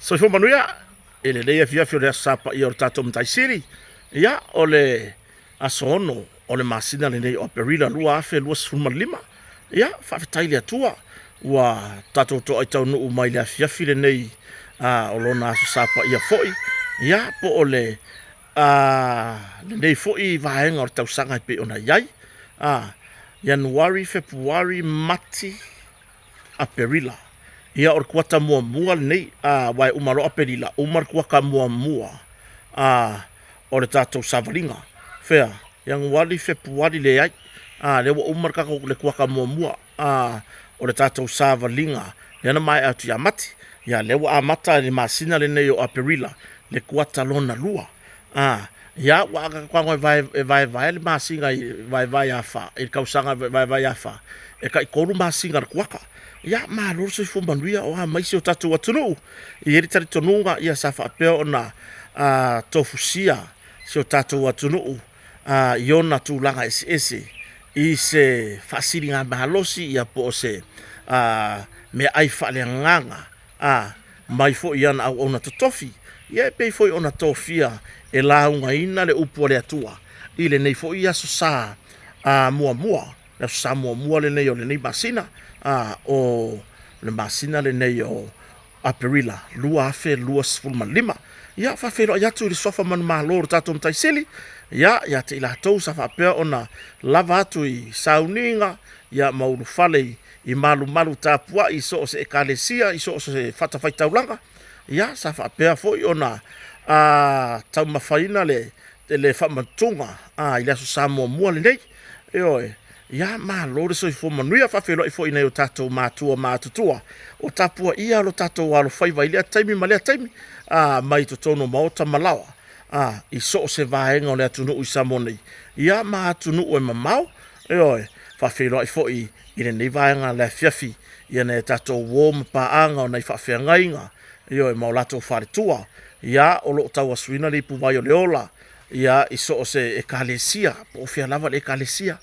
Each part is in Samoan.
Soifua manuia i lenei afiafi o le Aso Sa paia o le tatou Matai Sili. Ia, o le aso 6 o le masina lenei o Aperila 2025. Ia, faafetai i le Atua ua tatou toai taunuu mai le afiafi lenei o lona Aso Sa paia foi. Ia, po o le lenei foi vaega o le tausaga e pei ona i ai. Ianuari, Fepuari, Mati, Aperila. Ia o le kuata muamua lenei, aua e uma loa Aperila, uma le kuata muamua o le tatou savaliga. Fea? Ianuari, Fepuari, leai. A, lea ua uma le tatou le kuata muamua o le tatou savaliga lea na maea atu ia Mati. Ia lea ua amata i le masina lenei o Aperila le kuata lona lua. A, ia ua tago e vaevae le masina i vaevae ia fa, i le tausaga e vaevae ia fa, e tai tolu masina o le kuata. Ia malo le soifua manuia o a mai si o tatou atunuu. E i ai le talitonuga ia sa faapea ona tofusia si o tatou atunuu i ona tulaga eseese i se faasiligamalosi ia po o se meaai faaleagaga a mai foi i ana auauna totofi, ia e pei foi ona tofia e laugaina le upu a le Atua i lenei foi Aso Sa muamua, le Aso Sa muamua lenei o lenei masina, o le masina lenei o Aperila 2025. Ia, faafeiloai atu i le suafa manumalo o le tatou Matai Sili, ia, ia te i latou sa faapea ona lava atu i sauniga, ia, ma ulufale i malumalu tapuai i so o se ekalesia, i so o se fatafaitaulaga, ia, sa faapea foi ona taumafaina le faamantuga i le Aso Sa muamua lenei. Ioe, ia malo le soifua manuia. Faafeiloai foi i nai o tatou matua matutua o tapuaia lo tatou alofaiva i lea taimi ma lea taimi, mai totonu o maota ma laoa i so o se vaega o le atunuu i Samoa nei, ia ma atunuu e mamao. Ioe, faafeiloai foi i lenei vaega o le afiafi ia nai a tatou uo ma paaga o nai faafeagaiga, ioe, ma o latou faletua, ia o lo o tauasuina le ipuvai o le ola, ia i so o se ekalesia, po o fea lava le ekalesia,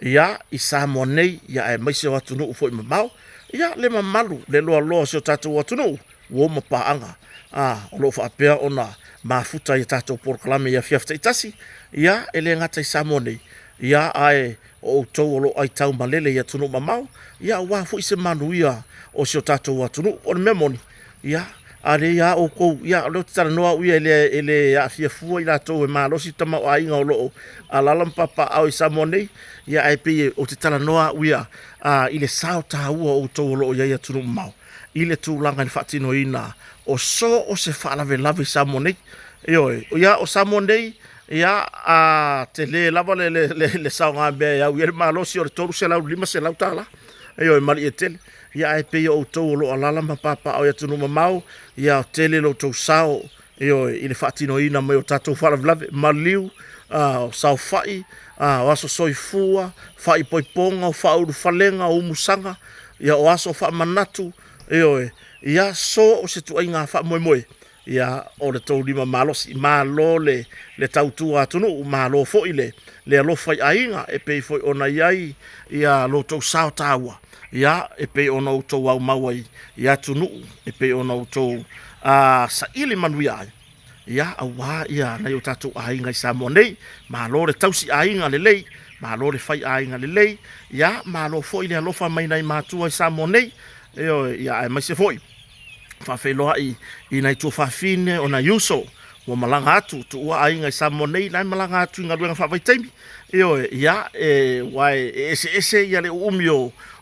ia i Samoa nei, ia aemaise o atunuu foi mamao, ia le mamalu, le loaloa o si o tatou atunuu, uo ma paaga, o lo o faapea ona mafuta i a tatou polokalame i afiafi taitasi, ia e le gata i Samoa nei, ia ae o outou o lo o aitau malele i atunuu mamao, ia aua foi se manuia o si o tatou atunuu. O le mea moni, ia, a leai lava outou, ia o lea ou te talanoa au ia e le aafia fua i latou e malosi le tamaoaiga o lo o alaala ma papaaao i Samoa nei, ia ae pei ou te talanoa au ia i le sao taua o outou o lo o i ai i atunuu mamao i le tulaga i le faatinoina o so o se faalavelave i Samoa nei. Ioe, ia o Samoa nei, ia a tele lava le saogamea e au i ai le malosi o le $300 i le $500. Ioe, malie tele. Ia ae pei o outou o lo o alaala ma papaaao i atunuu mamao, ia tele lo outou sao, ioe, i le faatinoina mai o tatou faalavelave, maliu, o saofai, o aso soifua, faaipoipoga, o faaulufalega, o umusaga, ia o aso faamanatu, ioe, ia so o se ituaiga faamoemoe, ia o le tou lima malosi. Malo le tautua atunuu, malo foi le alofa i aiga e pei foi ona i ai ia lo outou sao taua, ia e pei ona outou aumau ai i atunuu, e pei ona outou saili manuia ai, ia aua ia nai o tatou aiga i Samoa nei. Malo le tausi aiga lelei, malo le fai aiga lelei, ia malo foi le alofa mai nai matua i Samoa nei, ioe, ia aemaise foi faafeiloai i nai tuafafine o nai uso ua malaga atu, tuua aiga i Samoa nei, la e malaga atu i galuega faavaitaimi. Ioe, ia, e, ua e eseese ia le uumi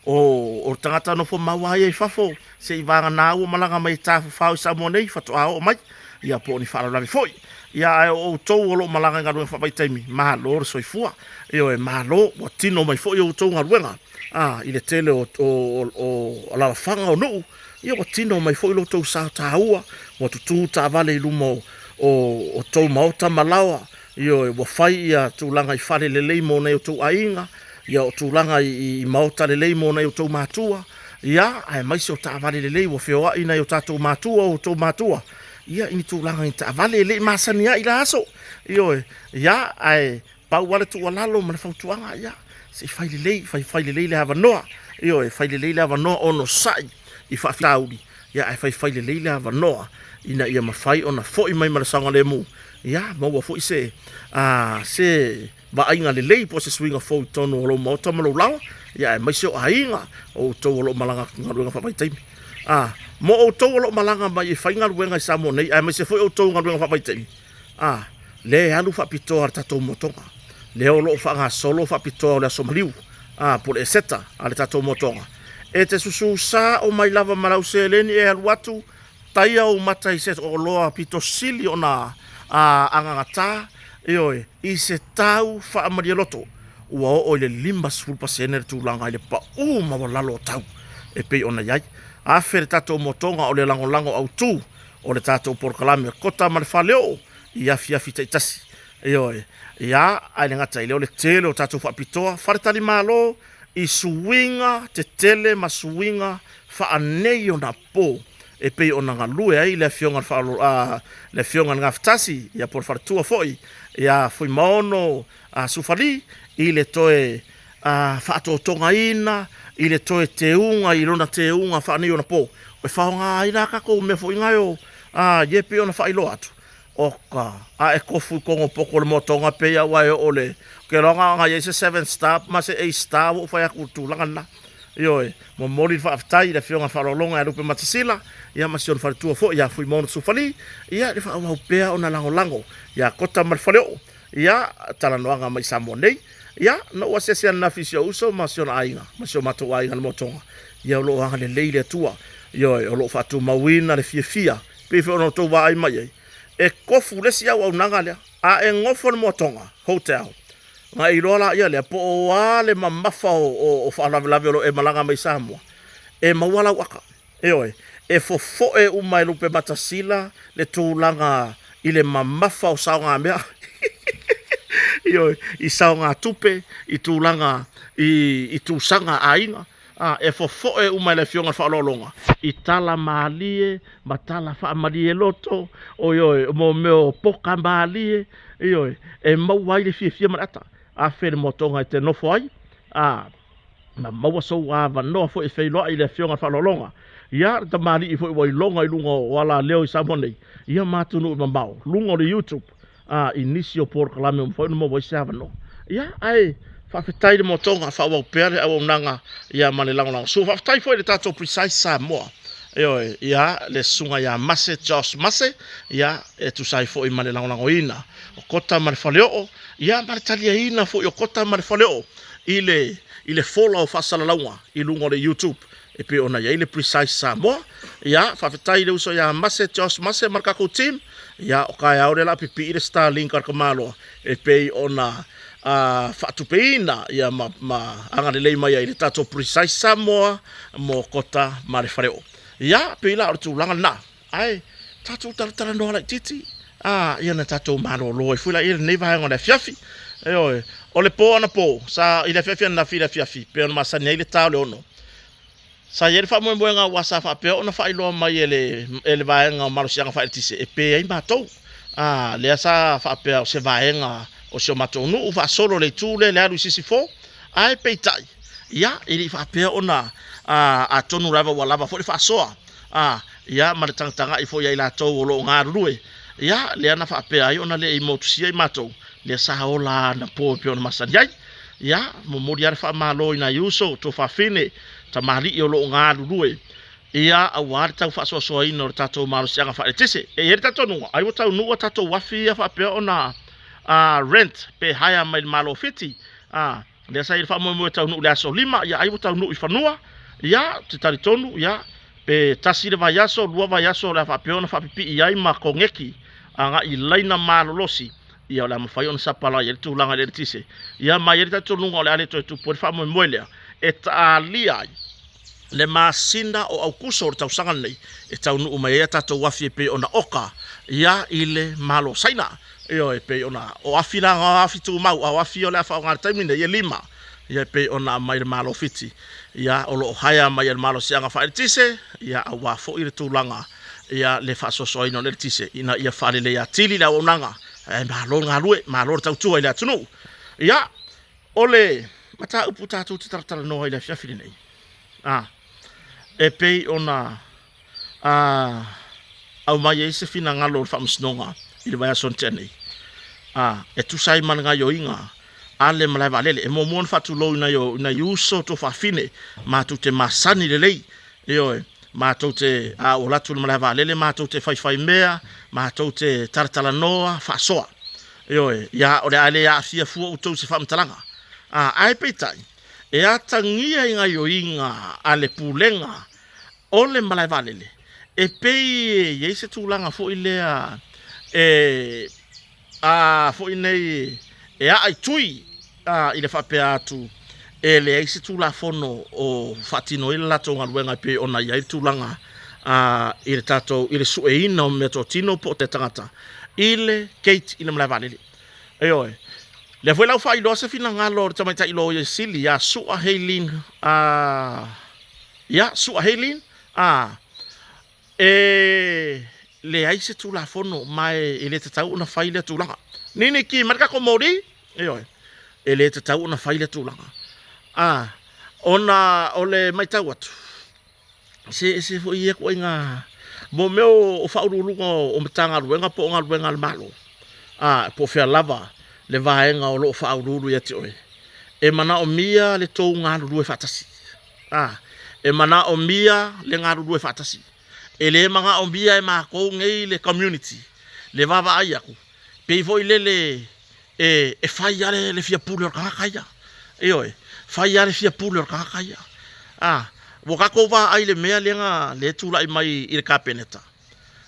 o tagata nofo mau lava ia i fafo, se i vagana ua malaga mai e tafafao i Samoa nei, faatoa oo mai, ia po o ni faalavelave foi. Ia, ae o outou o lo o malaga i galuega faavaitaimi, malo le soifua. Ioe, malo, ua tino mai foi outou galuega i le tele o alaalafaga o nuu, ia ua tino mai foi lo outou sao taua, ua tutu taavale i luma o tou maota ma laoa, ioe, ua fai ia tulaga i fale lelei mo nai o outou aiga, ia o tulaga i maota lelei mo nai o outou matua, ia, aemaise o taavale lelei ua feoai nai o tatou matua, o outou matua, ia i ni tulaga i taavale e le i masani ai i la aso, ioe, ia, ae pau lava le tuualalo ma le fautuaga, ia, se i fai lelei, fai, fai lelei le avanoa, ioe, fai lelei le avanoa, onosai i faafitauli. Ia, ae faifai lelei le avanoa ina ia mafai ona foi mai ma le saogalemu, ia maua foi se, a, se vaaiga lelei po o se suiga fou i totonu o lou maota ma lou laoa, ia aemaise o aiga o outou o lo o malaga atu i galuega faavaitaimi. A, mo outou o lo o malaga mai e fai galuega i Samoa nei, aemaise foi outou i galuega faavaitaimi, a, lea e alu faapitoa le tatou motoga, lea o lo o faagasolo faapitoa o le Aso Maliu, a, po o le Eseta a le tatou motoga. E te susu sao mai lava ma lau seleni e alu atu, taia ou mata i se oloa pito sili ona a, agagata, ioe, i se tau faamalialoto, ua oo i le 50% le tulaga i le pau maualalo o tau e pei ona i ai. Afe le tatou motoga o le lagolago autu o le tatou polokalame o Kota ma le Faleoo i afiafi taitasi. Ioe, ia, ae le gata i lea o le tele o tatou faapitoa faletalimalo i suiga tetele ma suiga faaneionapo e pei ona galue ai le Afioga le Afioga i le Gafatasi, ia po o le faletua foi ia Fuimaono Sufali i le toe faatotogaina i le toe teuga i lona teuga faaneionapo e faaaoga ai la tatou mea foi na e e pei ona faailoa atu. Oka, a e kofu i kogo poto o le motoga pei a ua e oo le, ke loa na i ai se 7 star ma se 8 star ua ou fai atu i le tulaga lena. Ioe, momoli le faafetai i le Afioga i le Faaaloaloga ia Lupe Matasila, ia ma si ona faletua foi ia Fuimaono Sufali, ia le faaauau pea ona lagolago ia Kota ma le Faleoo, ia talanoaga mai Samoa nei. Ia, na ou asiasi ananafi i si ou uso ma si ona aiga, ma si o matou aiga i le motoga, ia o lo o agalelei le Atua, ioe, o lo o faatumauina le fiafia, pei foi ona outou vaai mai ai, e kofu le isi auaunaga lea, a e nofo i le moatoga, hotel, ona e iloa laia lea po o a le mamafa o faalavelave o lo o e malaga mai i Samoa, e maua lau aka. Ioe, e fofoe uma e Lupematasila le tulaga i le mamafa o saogamea, ioe, i saogatupe, i tulaga i tusaga aiga, a, e fofoe uma e le Afioga i le Faaaloaloga i tala malie ma tala faamalie loto, ioe, mo mea o poka malie, ioe, e maua ai le fiafia ma le ata. Afe le moatoga e te nofo ai, a, ma maua sou avanoa foi e feiloai i le Afioga i le Faaaloaloga. Ia, le tamalii foi ua iloga i luga o alaleo i Samoa nei, ia ma atunuu mamao, luga o le YouTube, a, i nisi o polokalame ua mafai ona maua ai se avanoa. Ia, ae faafetai i le motoga, faaauau pea le auaunaga ia ma le lagolago. So, faafetai foi i le tatou Precise Samoa, ioe, ia, le susuga ia Mase, Josh Mase, ia, e tusa ai foi ma le lagolagoina o Kota ma le Faleoo, ia, ma le taliaina foi o Kota ma le Faleoo i le, i le fola o faasalalauga i luga o le YouTube e pei ona i ai le Precise Samoa. Ia, faafetai i le uso ia Mase, Josh Mase ma le tatou team. Ia, o taeao lea o le a pipii le Starlink a le tamaloa e pei ona faatupeina ia ma, ma agalelei mai ai le tatou Precise Samoa mo Kota ma le Faleoo. Ia, pei la o le tulaga lena. Ae tatou talatalanoa laitiiti, a, ia na tatou malolo ai foi la i lenei vaega o le afiafi. Ioe, o le po anapo, sa i le afiafi ananafi i le afiafi, pei ona masani ai le ta o le 6. Sa i ai le faamoemoega aua sa faapea ona faailoa mai e le, e le vaega o malosiaga faaeletise e pe ai matou. A, lea sa faapea o se vaega o si o matou nuu faasolo le itu lea i le alu i Sisifo, ae peitai, ia, e le i faapea ona, a, atonu lava ua lava foi le faasoa, a, ia, ma le tagatagai foi ia i latou o lo o galulue, ia, lea na faapea ai ona le i motusia i matou, lea sa ola anapo e pei ona masani ai. Ia, momoli lava le faamalo i nai uso, tuafafine, tamalii o lo o galulue, ia, aua le tau faasoasoaina o le tatou malosiaga faaeletise. E i ai le talitonuga, ai ua taunuu a tatou afi ia faapea ona rent pe hire mai le Malo o Fiti, a, lea sa i ai le faamoemoe e taunuu i le aso 5, ia ai ua taunuu i fanua, ia, ou te talitonu, ia, pe tasi le vaiaso, lua vaiaso o le a faapea ona faapipii ai ma koneki agai i laina malolosi, ia o le a mafai ona sapalai ai le tulaga i le eletise. Ia ma e i ai le talitonuga o le a le toe tupu ai le faamoemoe lea e taalia ai le masina o Aukuso o le tausaga lenei e taunuu mai ai a tatou afi e pei ona oka ia i le Malo o Saina. Ioe, e pei ona o afi la, o afi tumau, a o afi ia o le a faaaoga i le taimi lenei e lima, ia e pei ona aumai le Malo o Fiti, ia o lo o hire mai e le malosiaga faaeletise, ia aua foi le tulaga ia le faasoasoaina o le eletise ina ia faalelei atili le auaunaga, ae malo le galue, malo le tautua i le atunuu. Ia, o le mataupu tatou te talatalanoa i le afiafi lenei, a, e pei ona aumai ai se finagalo o le Faamasinoga i le vaiaso na tea nei, e tusa ai ma le gaoioiga a le malae vaalele. E muamua ona faatulou i nai, o, i nai uso tuafafine matou te masani lelei, ioe, matou te, a ua alu atu i le malae vaalele matou te faifai mea, matou te talatalanoa, faasoa. Ioe, ia, o le a le aafia fua outou i se faamatalaga. Ae peitai, e atagia i gaoioiga a le Pulega o le malae vaalele, e pei e i ai se tulaga foi lea e a foi nei e aa i tui a, i le faapea atu e leai se Tulafono o faatino ai le latou galuega e pei ona i ai le tulaga a, i le tatou i le sueina o meatotino po o tagata i le gate i le malae vaalele. Ioe. Lea foi la ua faailoa se finagalo o le tamaitai loia sili ia Sua Hailin a, Ia, Sua Hailin, a, e leai se Tulafono ma e le tatau ona fai lea tulaga. Nini ki mai le tatou moli, ioe, e le tatau ona fai lea tulaga. A, ona o le matau atu, se ese foi ia ituaiga mo mea o faauluuluga o Matagaluega po o galuega a le Malo, a, po o fea lava le vaega o lo o faauluulu ia te oe, e manaomia le tou galulue faatasi. A, e manaomia le galulue faatasi. E le manaomia e matou nei le community le vaavaai atu, pei foi lele e, e fai lava le, le fia pule o le tagata ia. Ioe, fai lava le fia pule o le tagata ia. A, ua tatou vaai i le mea lea na, lea e tulai mai i le Kapeneta.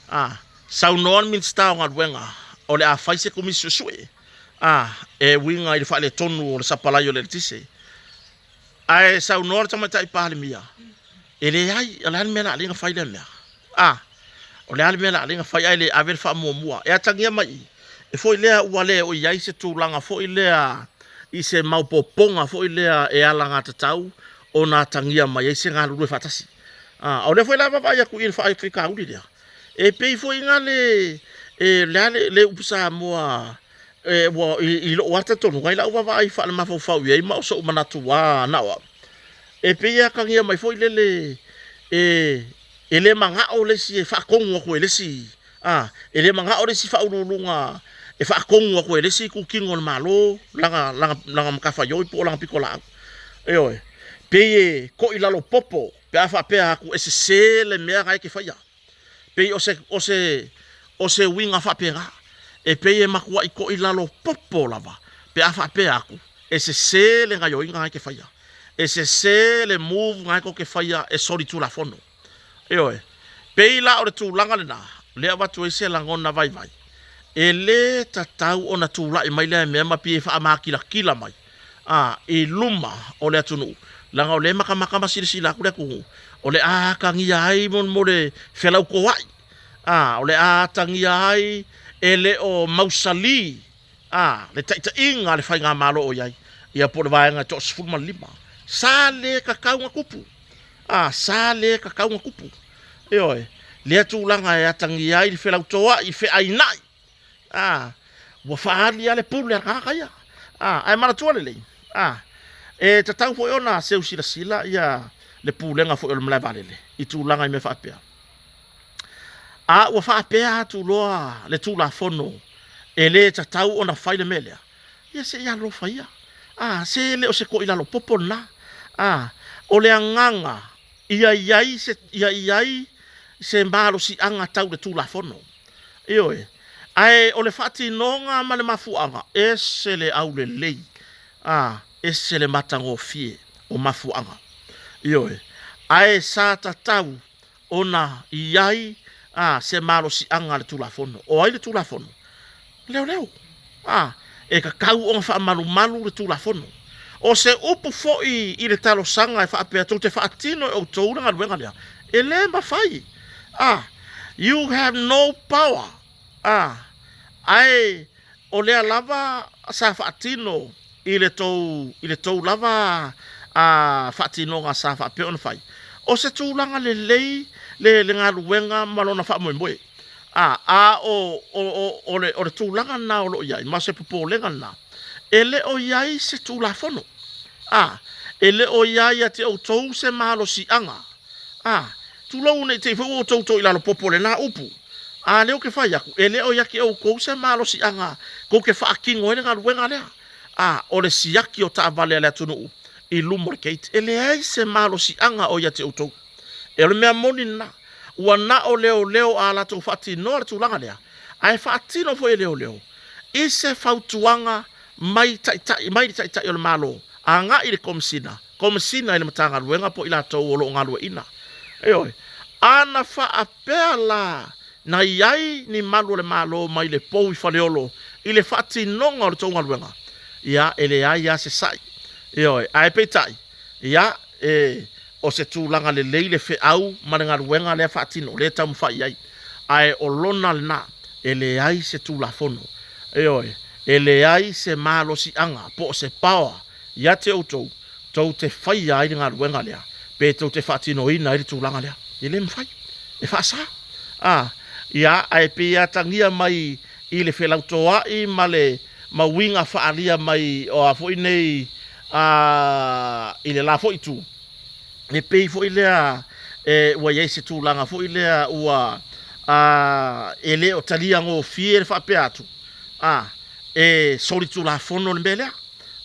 A, saunoa le Minisita o Galuega o le a fai se Komisi Suesue, a, e uiga i le faaletonu o le sapalai o le eletise. Ae saunoa le Tamaitai Palemia, e leai, o le a le mea o le a ala ai ona fai lea mea? A, o le a le mea o le a ala ai ona fai ae le ave le faamuamua? E atagia mai i, e foi lea ua le o i ai se tulaga foi lea i se maopoopoga foi lea e alagatatau ona atagia mai ai se galulue faatasi. A, o lea foi la e vaavaai atu i le faafitauli lea, e pei foi na le, e, le a le, le upu Samoa e, ua, i, i lou lava talitonuga, i lau vaavaai faalemafaufau i ai ma o so'u manatu ā na o au, e pei e atagia mai foi lele e, e le mana'o le isi e faatonu atu e le isi, a, e le mana'o le isi faauluuluga e faatonu atu e le isi itutino o le Malo lana, lana, lana matafaioi po o lana pitolaau. Ioe. Pei e to'ilalo popo pe a faapea atu e sesē le mea na e te faia. Pei o se, o se, o se uiga faapena, e pei e matuai toilalo popo lava pe a faapea atu, e sese le gaioiga na e te faia. E sese le move na e tou te faia e solitulafono. Ioe. Pei la o le tulaga lena, lea e avatu ai se lagona vaivai, e le tatau ona tulai mai lea mea ma pei e faamakilatila mai a, i luma o le atunuu, leaga o lea e matamata ma silasila atu le atunuu, o le a atagia ai mo, mo le felautoa'i, a, o le a atagia ai e le o mausali, a, le taitaiga a le faigamalo o i ai, ia po o le vaega e toa-15. Sa le tatau ona tupu, a, sa le tatau ona tupu. Ioe, lea tulaga e atagia ai le felautoa'i, feaina'i, A, ua faaali lava le pule a le tagata ia. A, ae manatua lelei, a, e tatau foi ona seu silasila ia le pulega foi o le malae vaalele i tulaga i mea faapea. A ua faapea atu loa le Tulafono e le tatau ona fai le mea lea, ia se i alofa ia. A, se le o se toilalo popo lena. A, o le agaga ia i ai se, ia i ai se malosiaga tau le Tulafono. Ioe. Ae o le faatinoga ma le mafuaaga, ese le aulelei, a, ese le matagofie o mafuaaga. Ioe. Ae sa tatau ona i ai, a, se malosiaga a le Tulafono. O ai le Tulafono? Leoleo. A, e tatau ona faamalumalu le Tulafono. O se upu foi i le talosaga e faapea tou te faatino e outou le galuega lea, e le mafai. A, you have no power. A, ae o lea lava sa faatino i le tou, i le tou lava a, faatinoga sa faapea ona fai. O se tulaga lelei le, le galuega ma lona faamoemoe. A, a o, o, o, o le, o le tulaga lena o lo o i ai, ma o se popolega lena, e le o i ai se Tulafono. A, e le o i ai ia te outou se malosiaga. A, Tulou ne i te i foi ua outou toilalo popo i lena upu. A lea ou te fai atu, e le o ia te outou se malosiaga tou te faatino ai le galuega lea. A, o le siaki o taavale a le atunuu i luma o le gate, e leai se malosiaga o ia te outou. E o le mea moni lena, ua na o leoleo a latou faatinoa le tulaga lea, ae faatino foi e leoleo i se fautuaga mai taitai, mai le Taitai o le Malo agai i le Komesina, Komesina i le Matagaluega po o i latou o lo o galueaiina. Ioe. A na faapea la na i ai ni malu o le Malo mai le pou i Faleolo i le faatinoga o le tou galuega, ia, e leai lava se sa'i. Ioe. Ae peitai, ia, e, o se tulaga lelei le feau ma le galuega lea faatino, lea e taumafai i ai. Ae o lona lena, e leai se Tulafono. Ioe. E leai se malosiaga po o se power ia te outou, tou te faia ai le galuega lea, pe tou te faatinoina ai le tulaga lea. E le mafai. E faasa. A, ia, ae pei e atagia mai i le felautoa'i ma le ma uiga faaalia mai o a foi nei, a, i le la foi itu, e pei foi lea e, ua i ai se tulaga foi lea ua, a, e le o talia gofie le faapea atu, a, e solitulafono le mea lea.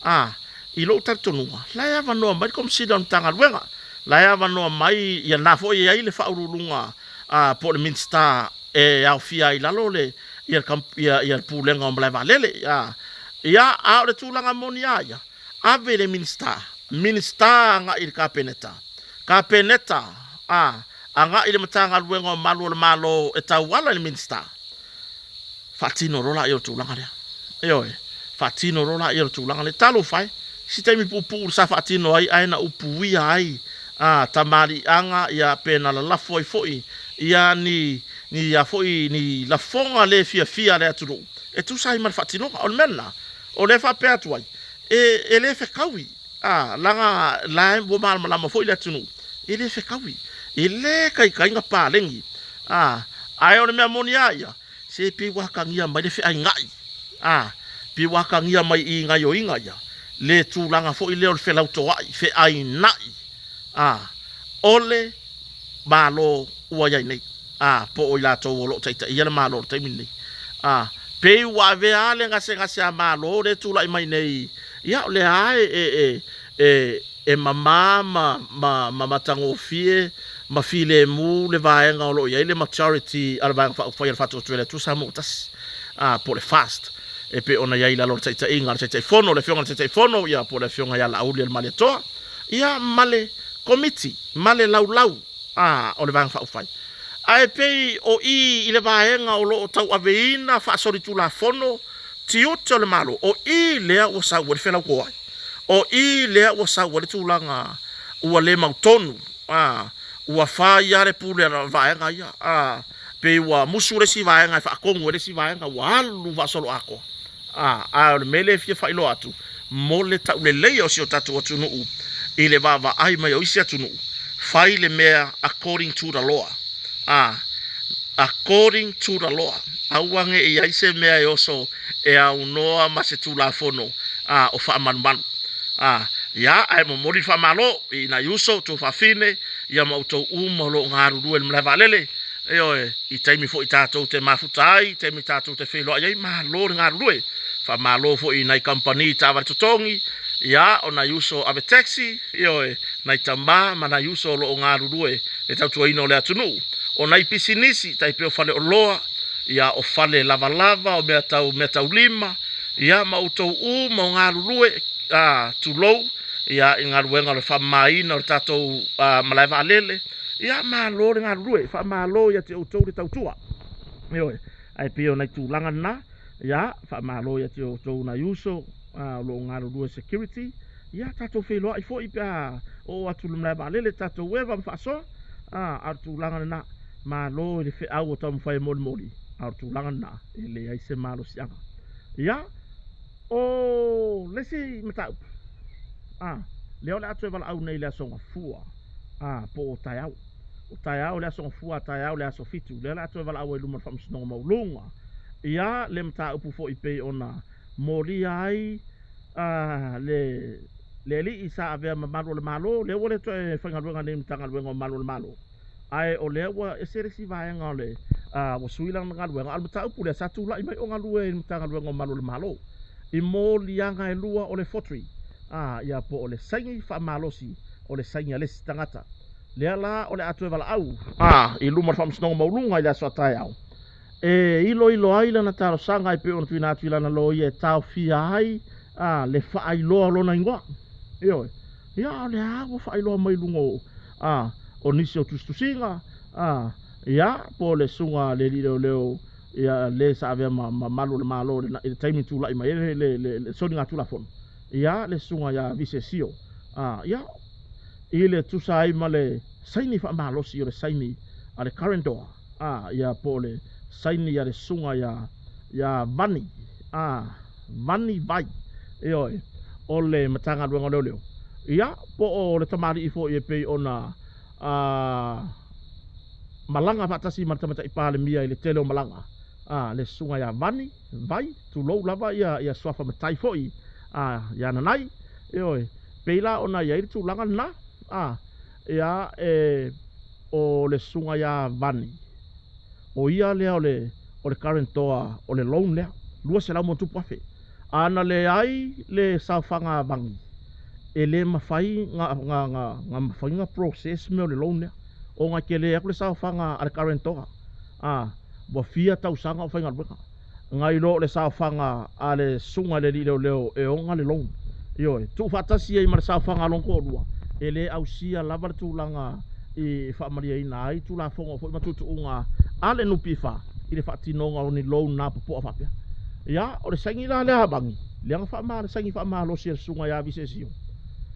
A, i lou talitonuga, la e avanoa mai le Komesina o le Matagaluega, la e avanoa mai, ia lena foi e i ai le Faauluuluga a, po o le Minisita e aofia ai i lalo le, ia le, ia, ia le Pulega o Malae Vaalele. A, ia, a o le tulaga moni a ia, ave i le Minisita, Minisita agai i le Kapeneta, Kapeneta, a, agai i le Matagaluega o Malu o le Malo e tauala i le Minisita. Faatino loa laia o le tulaga lea. Ioe, faatino loa laia o le tulaga lea. Talofa e, si taimi puupuu sa faatino ai ae na upuia ai a tamaliiaga ia pe na lalafo ai foi ia ni ni a foi ni lafoga le fiafia a le atunuu e tusa ai ma le faatinoga. O le mea lena o lea e faapea atu ai, e, e le fetaui a laga la ua malamalama foi le atunuu e le fetaui, e le taitai na paleni a ae o le mea moni a ia Se pei ua atagia mai le feainai, a, pei ua atagia mai i gaioiga ia, le tulaga foi lea o le felautoa'i, feainai, a, o le Malo ua i ai nei, a, po o i latou o lo o taitaia le Malo i le taimi lenei. A, pei ua avea lava le gasegase a Malo lea e tulai mai nei, ia o lea lava e, e, e, e, E mamā ma, ma, ma matagofie ma filemu le vaega o lo o i ai le majority a le Vaega Faaupufai a le Faatuatua i le Atua Samoa ua tasi, ā, po o le FAST, e pei ona i ai i lalo o le taitaiga a le Taitaifono, le Afioga i le Taitaifono, ia, po o le Afioga ia Laauli Alimalietoa, ia, ma le Komiti, ma le laulau, ā, o le Vaega Faaupufai. Ae pei o i i le vaega o lo o tauaveina faasolitulafono tiute o le Malo, o i lea ua sau ai le felautoai. O i lea ua sau ai le tulaga ua le mautonu, a, ua fai lava le pule a le vaega ia, a, pei ua musu le isi vaega e faatonu ai le isi vaega, ua alu faasoloatoa. A, a o le mea lea e fia faailoa atu, mo le tauleleia o si o tatou atunuu i le vaavaai mai o isi atunuu, fai le mea according to the law. A, according to the law. Aua ne i ai se mea e oso e aunoa ma se Tulafono, a, o faamalumalu. A, ia, ae momoli le faamalo i nai uso, outou faafine, ia ma outou uma o lo o galulue i le malae vaalele, ioe, i taimi foi tatou te mafuta ai, taimi tatou te feiloai ai, malo le galulue. Faamalo foi i nai kamupani taavale totogi, ia, o nai uso ave taxi, ioe, nai tama ma nai uso o lo o galulue i le tautuaina o le atunuu. O nai pisinisi, tai pei o faleoloa, ia, o fale lavalava, o mea tau meataulima, ia, ma outou uma o galulue, a, tulou, ia, i galuega o le faamamaina o le tatou malae vaalele, ia, malo le galulue, faamalo ia te outou le tautua. Ioe, ae pei o nai tulaga na, ia, faamalo ia te outou nai uso, a, o lo o galulue security, ia, tatou feiloai foi pe a oo atu i le malae vaalele, tatou eva ma faasoa, a, a o le tulaga lena. Malo i le feau o taumafai e molimoli, a o le tulaga lena, e leai se malosiaga. Ia, o le isi mataupu, a, lea o le a toe valaau nei i le Aso Gafua, a, po o taeao. O taeao, le Aso Gafua a taeao, le aso 7, lea o le a toe valaau ai i luma o le Faamasinoga Maualuga, ia, le mataupu foi pei ona molia ai, a, le, le alii sa avea ma malu o le Malo, lea ua le toe faigaluega nei i le Matagaluega o Malu o le Malo. Ae o lea ua ese le isi vaega o le, a, ua sui lana galuega, a o le mataupu lea sa tulai mai o galue i le Matagaluega o Malu o le Malo i moliaga e lua o le forgery, a, ia po o le saini faamalosi o le saini a le isi tagata. Lea la o le a toe valaau, a, i luma o le Faamasinoga Mauuluga i le aso a taeao e iloilo ai lana talosaga e pei ona tuuina atu i lana loia e taofia ai, a, le faailoa o lona igoa. Ioe. Ia, o lea ua faailoa mai i luga o, a, o nisi o tusitusiga, a, ia, po o le susuga a le alii leoleo, ia, le sa avea ma, ma malu o le Malo i le, i le taimi na tulai mai ai le, le, le, le soligatulafono, ia, le susuga ia Visesio, a, ia, i le tusa ai ma le saini faamalosi o le saini a le current DOA, a, ia, po o le saini a le susuga ia, ia Vani, a, Vani Vai, ioe, o le Matagaluega o Leoleo, ia, po o le tamalii foi e pei ona a, malaga faatasi ma le Tamaitai Palemia i le tele o malaga, a, le susuga ia Vani Vai, tulou lava ia, ia suafa matai foi, a, ia Nanai, ioe, pei la ona i ai le tulaga lena, a, ia, e, o le susuga ia Vani, O ia lea o le o le guarantor o le loan lea, $200,000+. A na leai le saofaga a Vagi, e le mafai na na na mafai na process mea o le loan lea, ona e tele atu le saofaga a le guarantor, a, ua fia tausaga o faigaluega. Nai lo le saofaga a le susuga i le alii leoleo e ona le loan. Ioe, tuufaatasi ai ma le saofaga a lona toalua, e le ausia lava le tulaga i faamalieina ai Tulafono foi ma tuutuuga a le NPF i le faatinoga o ni loan napopoa faapea. Ia, o le saini la lea a Vagi, lea na faama, le saini faamalosi a le susuga ia Visesio,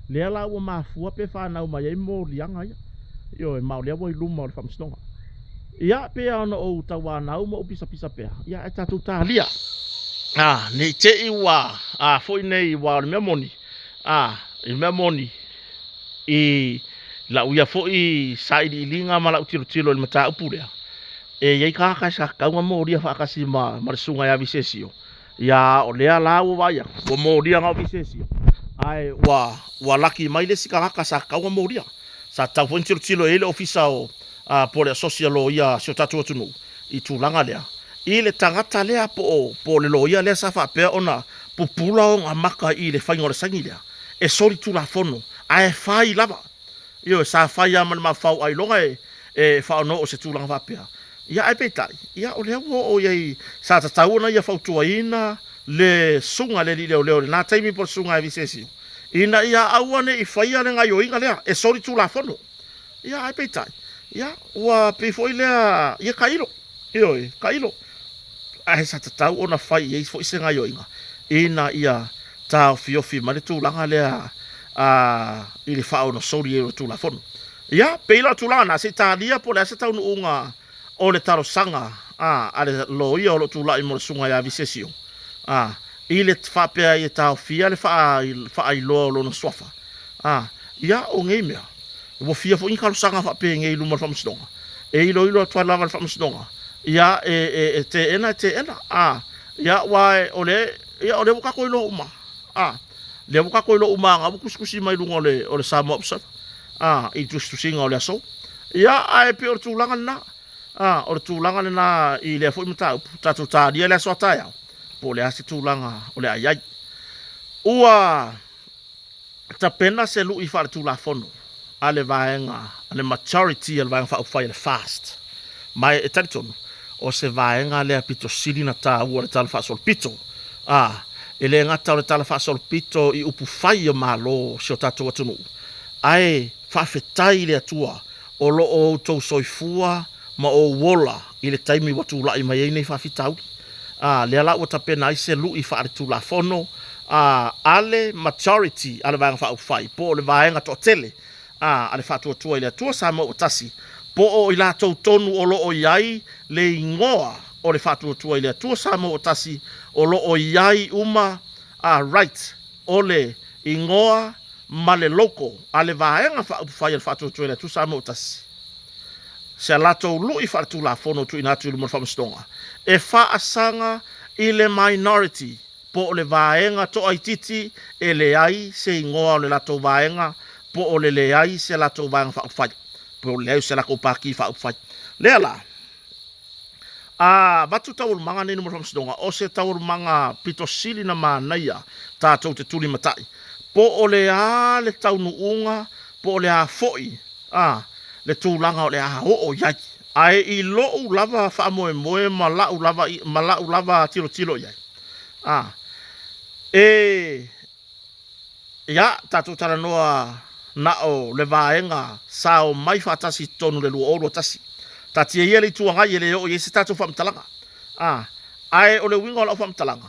lea la ua mafua pe fanau mai ai moliaga ia. Ioe, ma o lea ua i luma o le Faamasinoga. Ia, pei lava ona ou tauanau ma ou pisapisa pea, ia ae tatou talia. A, ne i te i ua, a, foi nei, aua o le mea moni, a, i le mea moni, i lau ia foi sailiiliga ma lau tilotilo i le mataupu lea, e i ai tagata sa tatau ona molia faatasi ma, ma le susuga ia Visesio, ia o lea la ua vaai atu, ua molia na o Visesio, ae ua, ua laki mai le isi tagata sa tatau ona molia. Sa tatau foi ona tilotilo i ai le Ofisa o, a, po o le Asosi a Loia a si o tatou atunuu i tulaga lea, i le tagata lea po o, po o le loia lea sa faapea ona pupula ona maka i le faiga o le saini lea, e solitulafono, ae fai lava. Ioe, sa fai lava ma le mafaufau ailoga e, e faaonoo se tulaga faapea. Ia, ae peitai, ia, o lea ua oo i ai, sa tatau ona ia fautuaina le susuga i le alii leoleo i lena taimi po o le susuga ia Visesio, ina ia aua ne i faia le gaioiga lea e solitulafono. Ia, ae peitai, ia, ua pei foi lea, ia tailo, ioe, tailo. Ae sa tatau ona fai i ai foi se gaioiga ina ia taofiofi mai le tulaga lea a, i le faaonosoli ai o le Tulafono. Ia, pei la o le tulaga lena, se i talia po o le a se taunuuga o le talosaga a, a le loia o lo o tulai mo le Susuga ia Visesio, a, i le faapea ai e taofia le faailoa o lona suafa. A, ia, o nei mea, ua fia foi ni talosaga faapenei i luma o le Faamasinoga, e iloilo atu ai lava e le Faamasinoga, ia, e, e, e teena, e teena. A, ia, aua o le, ia, o lea ua tatou iloa uma, a, lea ua tatou iloa uma na ua tusitusi mai luga o le, o le Samoa Observer, a, i tusitusiga o le aso. Ia, ae pei o le tulaga lena, a, o le tulaga lena i lea foi mataupu, tatou talia le aso a taeao, po o le a se tulaga o le a i ai. Ua tapena se lui faaletulafono a le vaega, a le majority a le Vaega Faaupufai a le FAST, ma e talitonu, o se vaega lea pito sili na taua le Tala Faasolopito. A, e le gata o le Tala Faasolopito i upu fai o Malo o si o tatou atunuu, ae faafetai i le Atua o lo o outou soifua ma ou ola i le taimi ua tulai mai ai nei faafitauli. A, lea la ua tapena ai se lui faaletulafono a, a le majority a le Vaega Faaupufai, po o le vaega toatele a, a le Faatuatua i le Atua Samoa ua Tasi, po o i latou tonu o lo o i ai le igoa o le Faatuatua i le Atua Samoa ua Tasi, o lo o i ai uma a, right o le igoa ma le logo a le Vaega Faaupufai a le Faatuatua i le Atua Samoa ua Tasi. Se a latou lui faaletulafono tuuina atu i luma o le Faamasinoga e faasaga i le minority po o le vaega toaitiiti e leai se igoa o le latou vaega po o le leai se latou vaega faaupufai. po o le leai o se latou Pati Faaupufai. Lea la, a avatu taualumaga nei i luma o le Faamasinoga, o se taualumaga pito sili na manaia tatou te tulimatai, po o le a le taunuuga, po o le a foi a le tulaga o le a oo i ai. Ae i lou lava faamoemoe ma lau lava, ma lau lava tilotilo i ai, a e Ia, tatou talanoa na o le vaega sa omai faatasi i totonu i le 2021. Taatia ia le Itu Agai e le oo i ai se tatou faamatalaga. A, ae o le uiga o lau faamatalaga,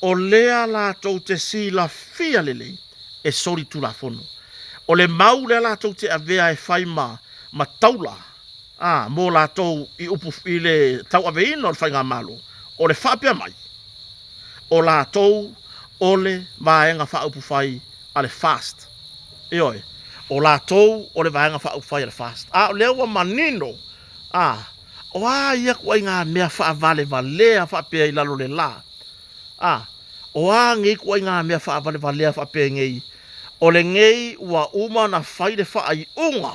o lea latou te silafia lelei e soli Tulafono. O le mau lea latou te avea e fai ma, ma taula, a, mo latou i upu i le tauaveina o le Faigamalo, o le faapea mai, o latou o le Vaega Faaupufai a le FAST. Ioe, o latou o le Vaega Faaupufai a le FAST. A o lea ua manino, a, o a ia ituaiga mea faavalevalea faapea i lalo o le la? A, o a nei ituaiga mea faavalevalea faapenei? O lenei ua uma ona fai le faaiuga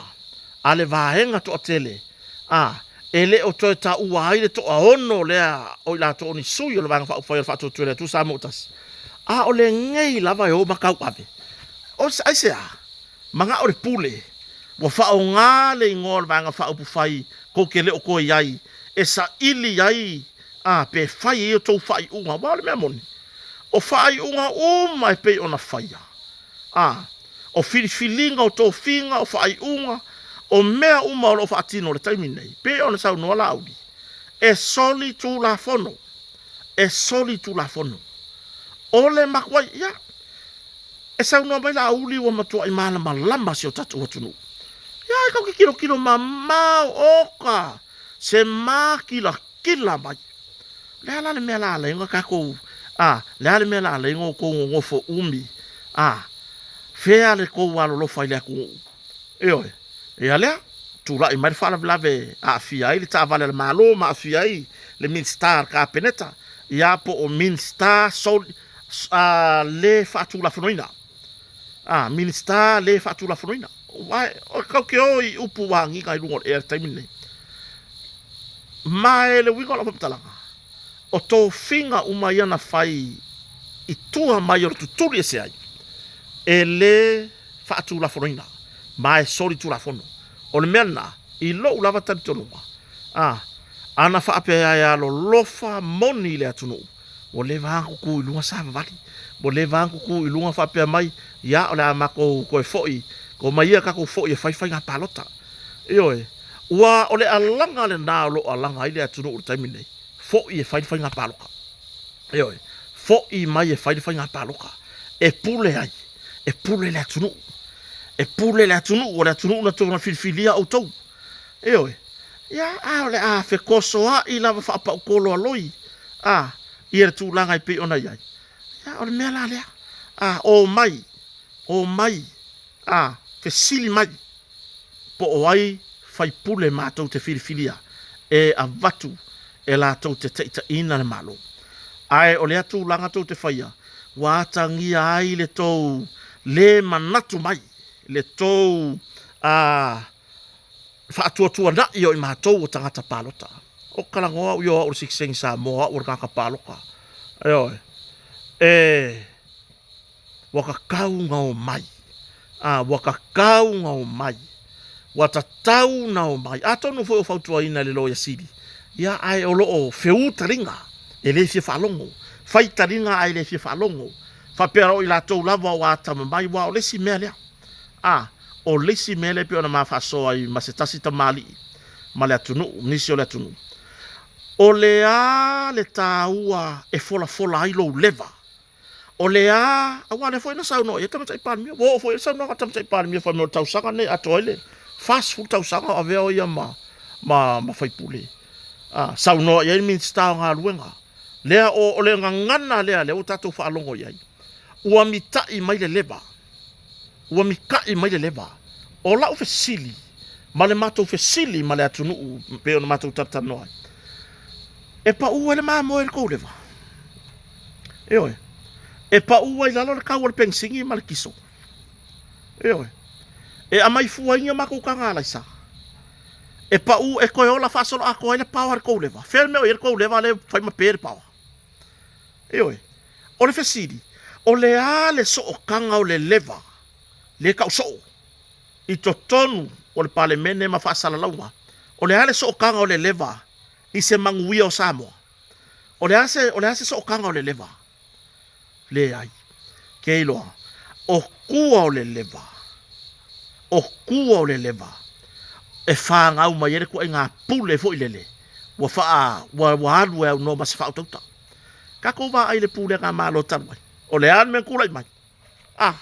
a le vaega toatele ā, e le o toe taua ai le toaono lea o i latou o ni sui o le Vaega Faaupufai o le Faatuatua i le Atua Samoa ua Tasi, a o lenei lava e o ma tauave. O se, aisea? Mana'o le pule, ua faaaoga le igoa o le Vaega Faaupufai tou te le o toe i ai e saili ai, ā, pe fai ai outou faaiuga, aua o le mea moni, o faaiuga uma e pei ona faia, A. O filifiliga, o tofiga, o faaiuga, o mea uma o lo o faatino i le taimi nei, pei ona saunoa Laauli, e soli tulafono, e soli tulafono. O le matuai, ia, e saunoa mai Laauli ua matuai malamalama si o tatou atunuu. Ia, e tatou te tilotilo mamao, oka, se makilatila mai. O le a la le mea la ala ai ona tatou, a, le a le mea la ala ai ona outou nonofo umi, a, fea le tou alolofa i le atunuu? Ioe, ia lea, tulai mai le faalavelave e aafia ai le taavale a le Malo ma aafia ai le Minisita a le Kapeneta, ia po o Minisita soli, a, le faatulafonoina, a, Minisita le faatulafonoina. Aua e tatou te o i upu ua agiga i luga o le ea i le taimi lenei. Ma e le uiga o lau faamatalaga, o tofiga uma ia na fai i tua mai o le tutuli ese ai, e le faatulafonoina, ma e soli tulafono. O le mea lena, i lou lava talitonuga, a, ana faapea e alolofa moni i le atunuu, ua leva lava ona tutu i luga savavali, ua leva lava ona tutu i luga faapea mai, ia, o le a matou toe foi, omai ia tatou foi e fai faiga palota. Ioe, ua o le alaga lena o lo o alaga ai le atunuu i le taimi lenei, foi e fai le faiga palota. Ioe, foi mai e fai le faiga palota e pule ai, e pule le atunuu. E pule le atunuu, o le atunuu na tou filifilia outou. Ioe, ia, a o le a fetosoa'i lava faapautolo-a-loi, a, ia le tulaga e pei ona i ai. Ia, o le mea la lea, a, omai, omai, a, fesili mai, po o ai faipule matou te filifilia e avatu e latou te taitaiina le Malo. Ae o lea tulaga tou te faia, ua atagia ai le tou le manatu mai, le tou a, faatuatuana'i o i matou o tagata palota. O talanoa au i o au o le sitiseni Samoa, o au o le tagata palota. Ioe. E Ua tatau ona omai. A, ua tatau ona omai. Ua tatau ona omai. Atonu foi o fautuaina e le Loia Sili, ia, ae o lo o feū taliga, e le fia faalogo. Fai taliga ae le fia faalogo. Faapea o i latou lava ua atamamai, aua o le isi mea lea. A, o le isi mea lea e pei ona ma faasoa ai ma se tasi tamalii ma le atunuu, nisi o le atunuu. O le a le taua e folafola ai lou leva? O le a, aua o lea foi na saunoa i ai le Tamaitai Palemia, ua oo foi i ai le saunoaga a le Tamaitai Palemia fai mai o le tausaga lenei e atoa ai le 40 tausaga o avea o ia ma, ma, ma faipule. A, saunoa i ai le Minisita o Galuega. Lea o, o le gagana lea, lea ua tatou faalogo i ai. Ua mita'i mai le leva. Ua mita'i mai le leva. O lau fesili, ma le matou fesili ma le atunuu pei ona matou talatalanoa ai, e pau ai le mamoe i le tou leva? Ioe. E pau ai i lalo le tau o le penisini ma le kiso. Ioe. E aumai fua ai ni a matou taga alaisa. E paʻu e toe ola faasoloatoa ai le paoa i le tou leva. Fea le mea o i ai le tou leva lea e fai ma pe le paoa? Ioe. O le fesili, o le a le sootaga o le leva le tau soo i totonu o le Palemene ma faasalalauga? O le a le sootaga o le leva i se manuia o Samoa? O le a se, o le a se sootaga o le leva? Leai. Ke iloa, o tua o le leva, o tua o le leva e fanau mai ai le tuaiga pule foi lele ua faa, ua, ua alu e aunoa ma se faautauta. Tatou vaai i le pulega a Malo talu ai. O le a le mea na tulai mai? A,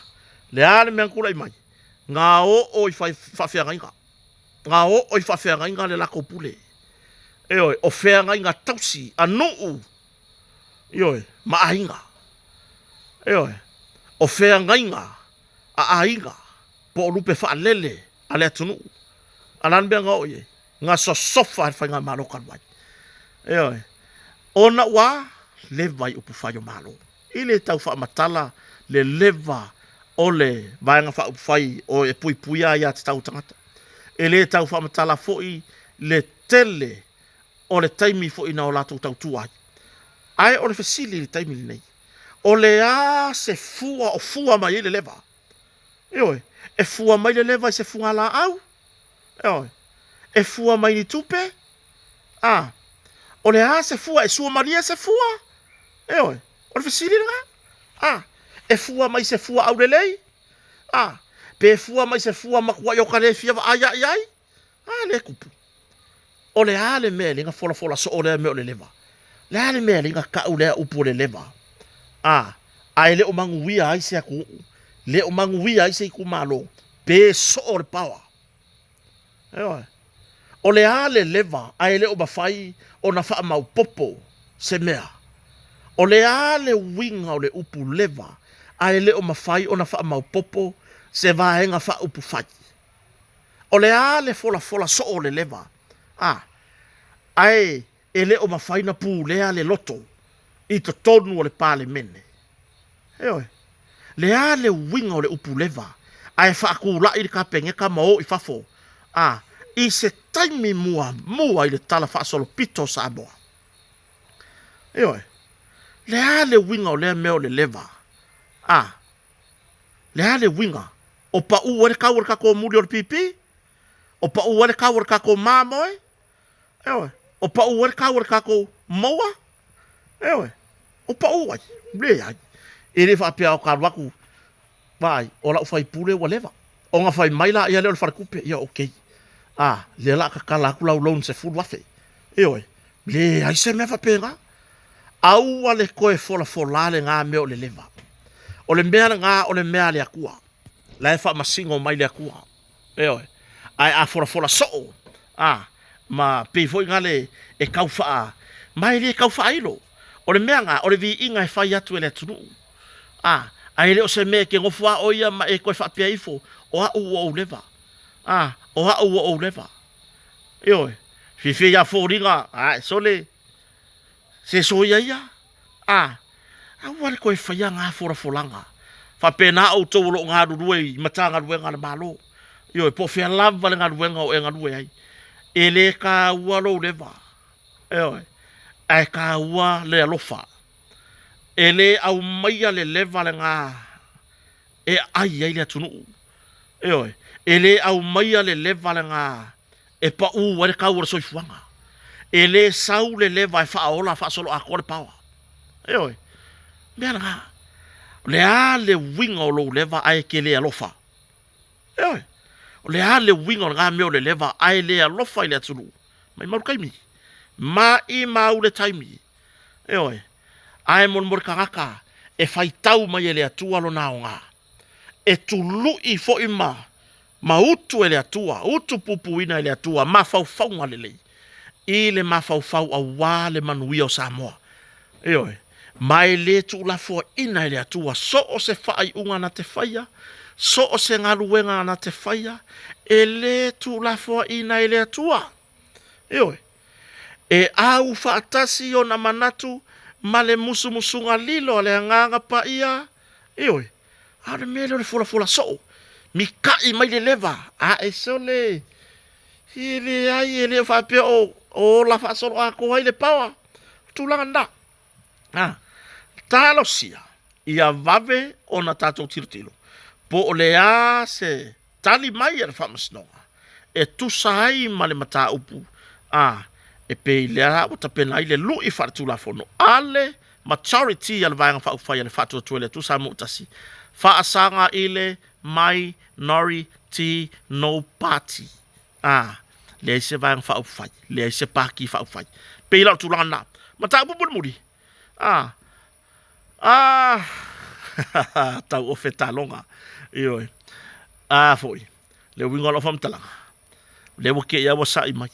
le a le mea na tulai mai? Na oo i faafeagaiga. Na oo i faafeagaiga le latou pule. Ioe, o feagaiga tausi a nuu, ioe, ma aiga. Ioe, o feagaiga a aiga po o lupe faalele a le atunuu. A o le a le mea na oo i ai? Na sosofa e le Faigamalo talu ai. Ioe, ona ua leva i upufai o Malo. I le tau faamatala le leva o le Vaega Faaupufai o e puipuia aiatatau a tagata. E le tau faamatala foi le tele o le taimi foi na o latou tautua ai. Ae o le fesili i le taimi lenei, o le a se fua o fua mai ai le leva? Ioe, e fua mai le leva i se fugalaau? Ioe, e fua mai ni tupe? A, o le a se fua? E sua malie se fua? Ioe, o le fesili lena. A, e fua mai se fua aulelei? A, pe fua mai se fua matuai o ka le fia vaai ae i ai? A lea e tupu. O le a le mea e le folafola soo lea mea o le leva? Le a le mea e le tau lea upu o le leva? A, a e le o manuia ai se atunuu, le o manuia ai se itumalo, pe soo le paoa. Ioe. O le a le leva ae le o mafai ona faamaopopo se mea? O le a le uiga o le upu leva ae le o mafai ona faamaopopo se vaega faaupufai? O le a le folafola soo o le leva? A, ae e le o mafai na pulea le loto i totonu o le Palemene. Ioe. Le a le uiga o le upu leva ae faatulai le Kapeneta ma o i fafo, a, i se taimi muamua i le Tala Faasolopito o Samoa. Ioe. Le a le uiga o lea mea o le leva? A, le a le uiga? O pau ai le kau o le tatou muli o le pipi? O pau ai le kau o le tatou mamoe? Ioe. O pau ai le kau o le tatou moa? Ioe. O pau ai? Leai. E le faapea o ka alu atu, vaai, o lau faipule ua leva. Ona fai mai laia lea o le faletupe, ia okay. A, lea o le a tatala atu lau loan 10,000. Ioe. Leai se mea faapena. Aua le toe folafola lena mea o le leva. O le mea lena o le mea a le Atua. La e faamasino mai le Atua. Ioe. Ae a folafola soo, a, ma pei foi na le e tau faa, ma e le tau faailo. O le mea na, o le viiga e fai atu e le atunuu. A, ae le o se mea e te nofo a oe ia ma e toe faapea ifo, o au ua ou leva. A, o au ua ou leva. Ioe. Fiafia ia foliga, ae sole, se soia ia. A, aua le toe faia na folafolaga. Faapena outou o lo o galulue i Matagaluega a le Malo. Ioe, po o fea lava le galuega o e galue ai. E le taua lou leva. Ioe, ae taua le alofa. E le aumaia le leva lena e aai ai le atunuu. Ioe, e le aumaia le leva lena e pau ai le tau o le soifuaga. E le sau le leva e faaola faasoloatoa le paoa. Ioe, mea lena. O le a le uiga o lou leva ae e te le alofa? Ioe, o le a le uiga o lena mea o le leva ae le alofa i le atunuu? Maimau le taimi. Maimau le taimi. Ioe, ae molemole tagata e faitau mai e le Atua lona aoga. E tului foi ma ma utu e le Atua, utu pupuina e le Atua mafaufauga lelei i le mafaufau aua le manuia o Samoa. Ioe, ma e le tuulafoaina e le Atua so o se faaiuga na te faia, so o se galuega na te faia, e le tuulafoaina e le Atua. Ioe, e au faatasi ona manatu ma le musumusuga lilo a le Agaga Paia. Ioe, a o le mea lea o le folafola soo, mika'i mai le leva, ae sole. E leai, e le o faapea o ola faasoloatoa ai le power. O tulaga lena. A, talosia ia vave ona tatou tilotilo po o le a se tali mai a le Faamasinoga e tusa ai ma le mataupu a e pei lea ua tapena ai le lui faaletulafono a le majority a le Vaega Faaupufai a le Faatuatua i le Atua Samoa ua Tasi, faasaga i le Minority No Party. A, leai se Vaega Faaupufai, leai se Pati Faaupufai. Pei la o le tulaga lena. Mataupu mulimuli, a, a, tauofe taloga, ioe, a foi, le uiga o lau faamatalaga, lea ua te i lava ua sa'i mai,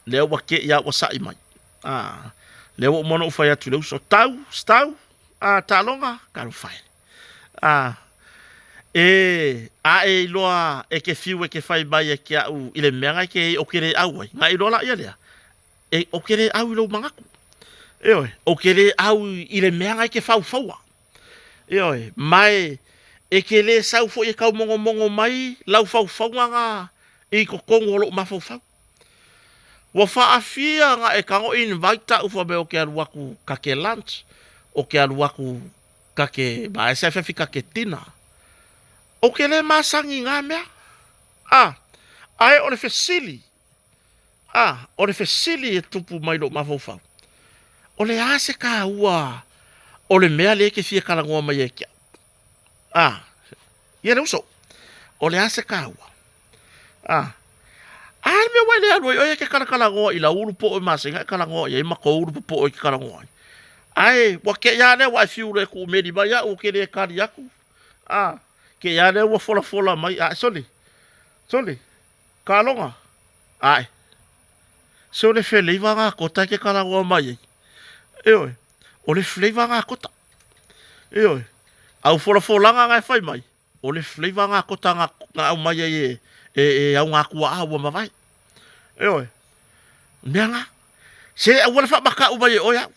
lea ua te i lava ua sa'i mai, a, lea ua uma ona ou fai atu i le uso, tau, stau, a, taaloga, talofa e. A, e, a e iloa e ke fiu e ke fai mai e ke a'u i le mea na e ke o ke le ʻau ai, na e iloa laia lea, e, o ke le ʻau i lou manatu. Ioe, o ke le ʻau i le mea na e ke faufaua. Ioe, ma e, e ke le sau foi e taumogomogo mai lau faufauga na i totonu o lou mafaufau. Ua faafia na e tago invite a'u fai mai o ke alu atu ka ke lunch, o ke alu atu ka ke vaese afiafi ka ke dinner. Ou te le masani i na mea. A, ae o le fesili, a, o le fesili e tupu mai lou mafaufau, o le a se taua o le mea lea e te fia talanoa mai ai ke au? A, ia le uso, o le a se taua? A, a le mea ua e le alu ai oe e te kalakalanoa i lau ulu po'o e masani e kalanoa i ai ma kou ulu popo'o e te kalanoa ai. Ae ua te i a lea ua e fiu loa e tuumeli mai a'u ou te le kali atu. A, te i a lea ua folafola mai, ae sole, sole, kaloga, ae, se o le feleiva gā kota e te kalanoa mai ai. Ioe, o le flavor gā kota. Ioe, au folafolaga na e fai mai, o le flavor gā kota na, na aumai ai e, e, e au ngā kua'a ua mavae. Ioe, mea gā. Se aua le faamaka'u mai e oe a'u.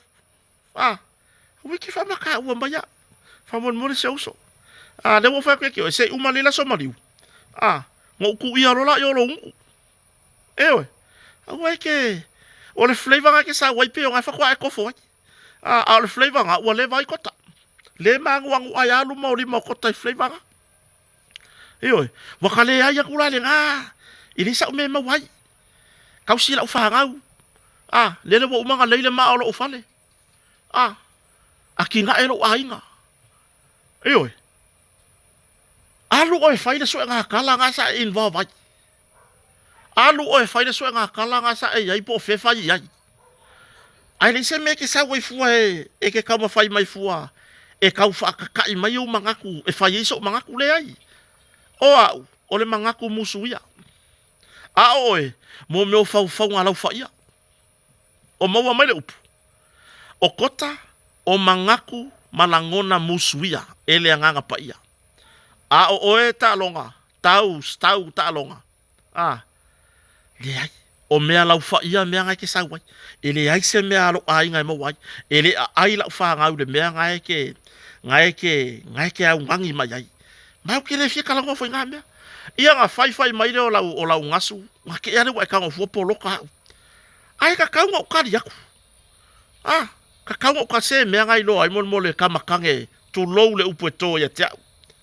A, aua e te faamaka'ua mai a'u. Faamolemole si ou uso. A, lea ua ou fai atu ia te oe, se i uma nei le aso maliu. A, na ou tuuia loa la i o lou gutu. Ioe, aua e te, o le flavor na e te sau ai pei o na e faatoa e kofo ai. A, a o le flavor na ua leva ai kota. Le maanuanu'a ai luma o lima o kota i flavor na. Ioe, ua ka leai atu la lena, e leai sa'u mea e maua ai. Tausi la'u fanau, a, lele ua uma ona lei le maa o lo'u fale, a, atinae lo'u aiga. Ioe, alu oe e fai le suega tala na sa e involve ai. Alu oe e fai le suega tala na sa e i ai po o fea e fai i ai. Ae leai se mea e te sau ai fua e, e te taumafai mai fua e tau faatata'i mai ou manatu e fai ai so'u manatu. Leai. O a'u, o le manatu musu ia. A o oe, mo mea o faufauga laufaia. O maua mai le upu, o kota, o manatu ma lagona musu ia e le Agaga Paia. A o oe taaloga, tau, stau taaloga, A, leai. O mea laufaia mea na e te sau ai. E leai se mea a lou aiga e maua ai. E le aai lau fanau i le mea na e te, na e te, na e te augani mai ai. Ma ou te le fia talanoa foi i na mea. Ia na faifai mai lea o lau, o lau gasu, na te i lea ua e tago fua poloka au. Ae tatau ona ou tali atu. A, tatau ona ou tali, se mea na iloa ai molemole kamakage, tulou le upu e to ia te au.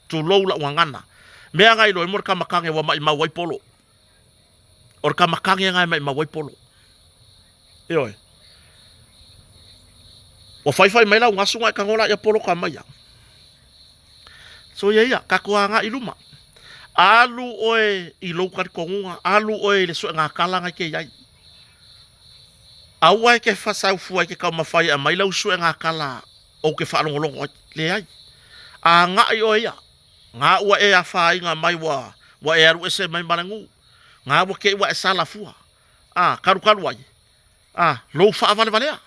Tulou lau gagana. Mea na iloa ai mo le kamakage ua maimau ai polo. O le kamakage na e maimau ai polo. Ioe. Ua faifai mai lau gasu na e tago la ia poloka mai ia. So ia ia, tatou agai i luma. Alu oe i lou talitonuga, alu oe i le suega kala na e te i ai. Aua e te sau fua i te taumafai e aumai lau suega kala ou te faalogologo ai. Leai. A agai oe ia, ga ua e afaina mai ua, ua e alu ese mai ma le nuu, ga ua te i ua e sala fua, a, kalukalu ai, a, lou faavalevalea.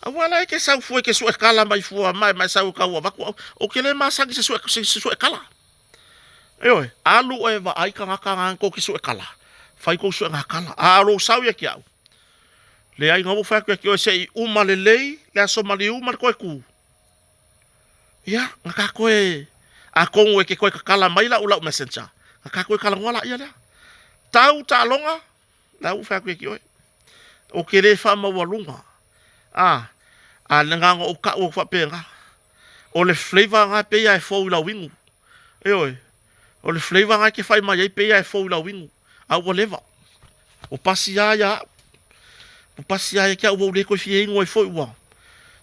Aua la e te sau fua i te sue kala mai fua ma e ma e sau e tau avatu au, ou te le masani se sue, se, se sue kala. Ioe, alu oe e vaai tagata na tou te sue kala, fai tou suega kala. A o lou sau ia ki au, Leai, na ou fai atu ia te oe se i uma lelei le aso maliu ma le toe tu. Ia, na ka toe, atonu e ke toe tatala mai lau lau messenger, na ka toe talanoa laia lea. Tau taaloga. La ua fai atu ia te oe. Ou te le faamaualuga, a, a le na ona ou tau atu faapena. O le flavor lena e pei lava e fou i lau inu. Ioe, o le flavor lena e te fai mai ai pei lava e fou i lau inu, a ua leva. Ua pasi lava ia au. Ua pasi lava ia te au ua ou le toe fia inu ai foi ua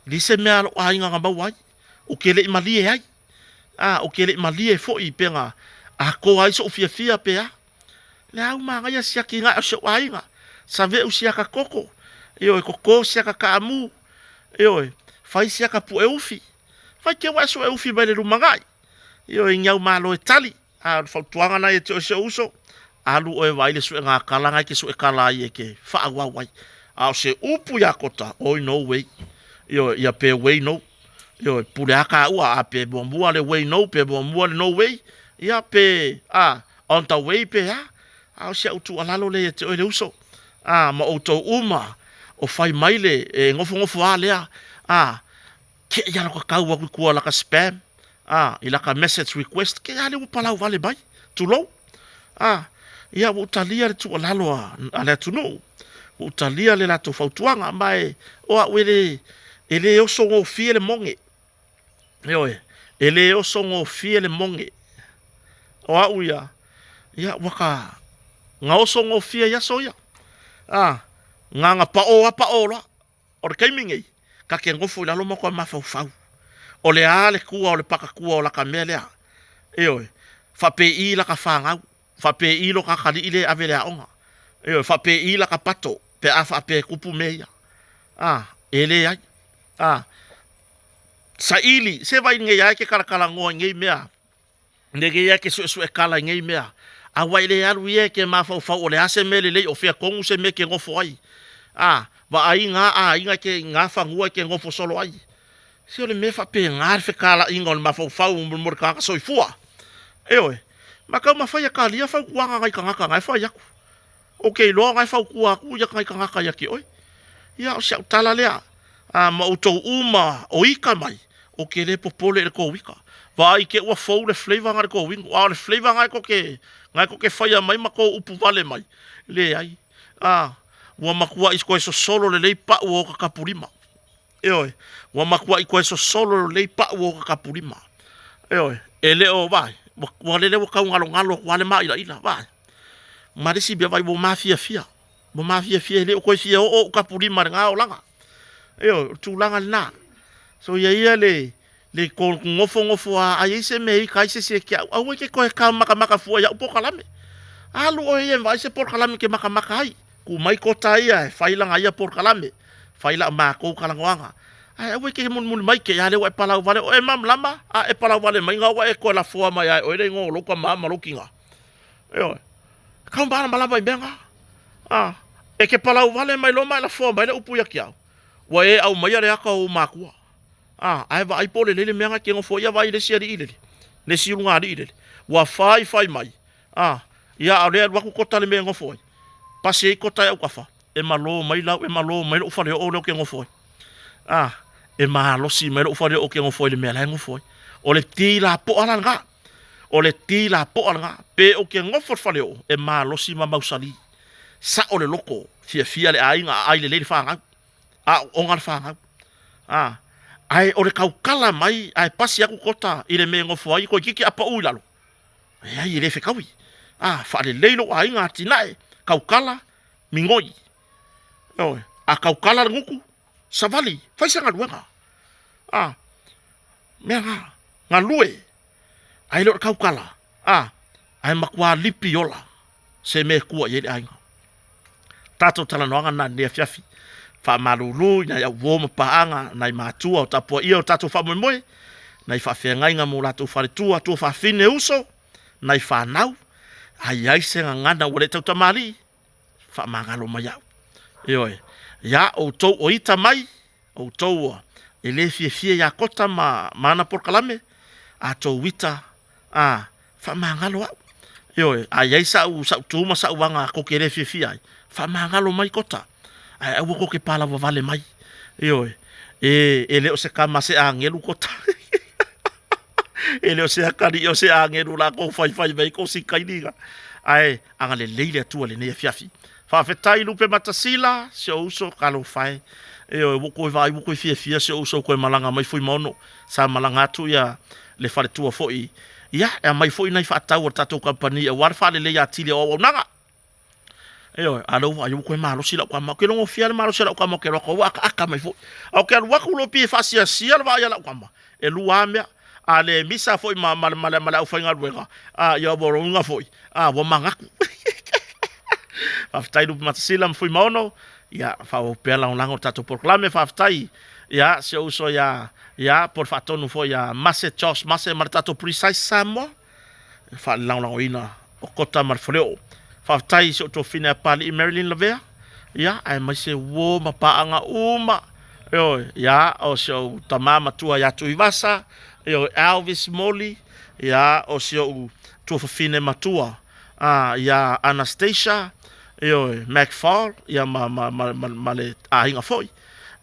leai se mea a lou aiga na maua ai. Ou te le i malie ai. A, ou te le i malie foi pe na atoa ai sou fiafia pe a. Le au manaia siaki nae o si ou aiga, saveu siaka koko, ioe, toto siaka kaamu, ioe, fai siaka pue ufi, fai te ua e sue ufi mai le lumanai, ioe, i ni au malo e tali. A o le fautuaga lena ia te oe si ou uso, alu oe e vaai le suega kala na e te sue kala ai e te faaauau ai. A o se upu ia Kota, oi no way. Ioe, ia pe way no. Ioe, pule a kāua, a pe muamua le way no, pe muamua le no way, ia pe, a, on the way pe a. A o si au tuualalo lea ia te oe le uso, a, ma outou uma o fai mai le, e nofonofo a lea, a, ke ia laka tau atu i tua laka spam, a, i laka message request, ke a le ua palau vale mai, tulou. A, ia ua ou talia le tuualalo a, a le atunuu, ua ou talia le latou fautuaga, ma e, o au e le, e le oso gofie le moge. Ioe, e le oso gofie le moge. O au ia, ia ua ka gaoso gofie i aso ia. A, na na pao a pao loa. O le taimi nei, ta te nofo i lalo ma koe mafaufau. O le a le tua o le pakatua o laka mea lea? Ioe, faapei laka fanau, faapei lo ka atalii lea e ave i le aoga. Ioe, faapei laka pato pe a faapea e tupu mea ia. A, e leai. A, saili, se vai nei lava e te talatalanoa i nei mea. Lelei lava e te suesue kala i nei mea. Aua e le alu ia e te mafaufau o le a se mea lelei o fea tonu se mea e te nofo ai. A, vaai ngā aiga e te, ngā fanua e te nofo solo ai. Se o le mea faapena le fekalaiga o le mafaufau mo le tagata soifua. Ioe, ma taumafai e talia fautuaga a nai tagata na e fai atu. Ou te iloa na e fautua atu ia nai tagata ia te oe. Ia, o si au tala lea, a, ma outou uma o ita mai, ou te le popole i le tou ita. Vaai te ua fou le flavor na le tou inu, a o le flavor na e tou te, na e tou te faia mai ma tou upu vale mai, leai. A, ua matuai toe sosolo lelei pau o ota tapulima. Ioe, ua matuai toe sosolo lelei pau o ota tapulima. Ioe, e le o, vaai, ua lele ua tau galogalo atu lava le maailaila, vaai. Ma le isi mea, vaai, ua mafiafia, ua mafiafia, e le o toe fia oo ou tapulima i lena olaga. Ioe, o le tulaga lena. So ia ia le, le nofonofo lava, a i ai se mea e ita ai se isi e te au, aua e te toe makamaka fua i au polokalame. Alu oe ia e vaai se polokalame e te makamaka ai. Ku mai kota ia e fai lana ia polokalame, fai la matou talanoaga. Ae aua e te mulimuli mai te ia lea ua e palau vale, o e malamalama, a e palau vale mai na ua e toe lafoa mai ia e oe le igoa o lou tama ma lou tina. Ioe, e tau malamalama i mea na. A, e te palau vale mai loa ma e lafoa mai le upu ia te au, ua e aumaia le ata o ou matua. A, ae vaai po o lelei le mea na e te nofoia, vaai i le isi alii lele, le isi ulugalii lele, ua fai fai mai, A, ia, a o lea e alu atu kota le mea e nofo ai. Pasi ai kota e autafa, e malo mai lau, e malo mai lou faleoo lea ou te nofo ai. A, e malosi mai lou faleoo ou te nofo ai i le mea la e nofo ai. O le ti lapoa la lena. O le ti lapoa lena. Pe ou te nofo i le faleoo, e malosi ma mausali. Sao le loto, fiafia le aiga, aai lelei le fanau. Aooga le fanau. A, ae o le tautala mai ae pasi atu kota i le mea e nofo ai, toeitiiti a pau i lalo. Leai, e le fetaui. A, faalelei lou aiga, atinae, tautala, migoi. Ioe, a tautala le gutu, savali, fai se galuega. A, mea na, galue, ae le o le tautala, a, ae matua lipi ola se mea e tua i ai le aiga. Tatou talanoaga lena i lenei afiafi. Faamalulu i nai au uo ma paaga, nai matua o tapuaia o tatou faamoemoe, nai faafeagaiga ma o latou faletua, tuafafine, uso, nai fanau, a i ai se gagana ua le tautamalii, faamagalo mai au. Ioe, ia outou o ita mai, outou e le fiafia ia Kota ma ana polokalame, a tou ita a, faamagalo au. Ioe, a i ai sau, sau tu ma sau aga kou te le fiafia ai, faamagalo mai Kota, ae aua kou te palauvavale mai. Ioe, e, e le o se kama se agelu Kota. E le o se akalii o se agelu la kou faifai mai kou sikailiga. Ae agalelei le Atua i lenei afiafi. Faafetai Lupe Matasila, si ou uso, talofa e. Ioe, ua toe vaai, ua toe fiafia si ou uso ua toe malaga mai Fuimaono. Sa malaga atu ia le faletua foi, ia, e aumai foi nai faatau a le tatou kamupani aua le faaleleia atili o auaunaga. Ioe, a o lea ua vaai ua toe malosi lau tama. Ou te logofia le malosi o lau tama ou te alu atu ua akaaka mai foi. Ae ou te alu atu loa pei e faasiasia le vaai a lau tama, e lua lava mea. A le misa foi ma, ma, ma, ma le aufaigaluega, a, ia ua uiga foi, a, ua manatu. Faafetai Lupe Matasila ma Fuimaono, ia faaauau pea lagolago le tatou polokalame, faafetai ia si ou uso ia, ia po o le faatonu foi ia Mase Josh Mase ma le tatou Precise Samoa. faalagolagoina o Kota ma le Faleoo. Faafetai i si ou tuafafine a Papalii Marilyn Lavea, ia, aemaise uo ma paaga uma, ioe, ia, o si ou tama matua ia Tuivasa, ioe, Elvis Moli, ia, o si ou tuafafine matua, a, ia Anastasia, ioe, McFall, ia, ma, ma, ma, ma, ma le aiga foi.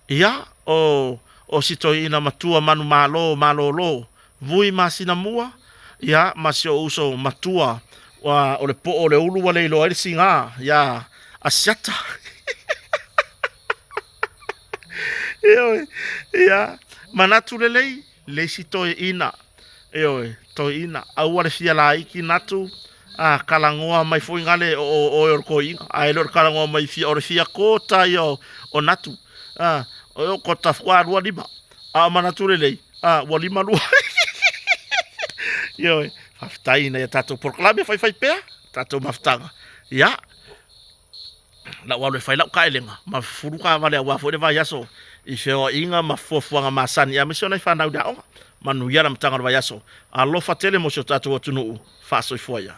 Ia, o, o si toeaina matua manumalo malolo, Vui masina mua, ia, ma si ou uso matua, ua, o le po'o o le ulu ua le iloa ai le siga, iā Asiata. Ioe, ia, manatu lelei, le isi toeaina, ioe, toeaina, aua le fia laiti natu, a, talanoa mai foi gale o oe o le toeaina, ae le o le talanoa mai fia, o le fia kota ia o natu, a, o kota faatoa 25, a o manatu lelei, Ah, ua 52. Ioe, faafetai ina ia tatou polokalame faifai pea, tatou mafutaga. Ia, lau alu e fai lau kaelega, ma fufulu taavale aua foi le vaiaso i feoaiga ma fuafuaga masani, aemaise o nai fanau i le aoga. Manuia le amataga o le vaiaso. Alofa tele mo si o tatou atunuu. Faasoifua ia.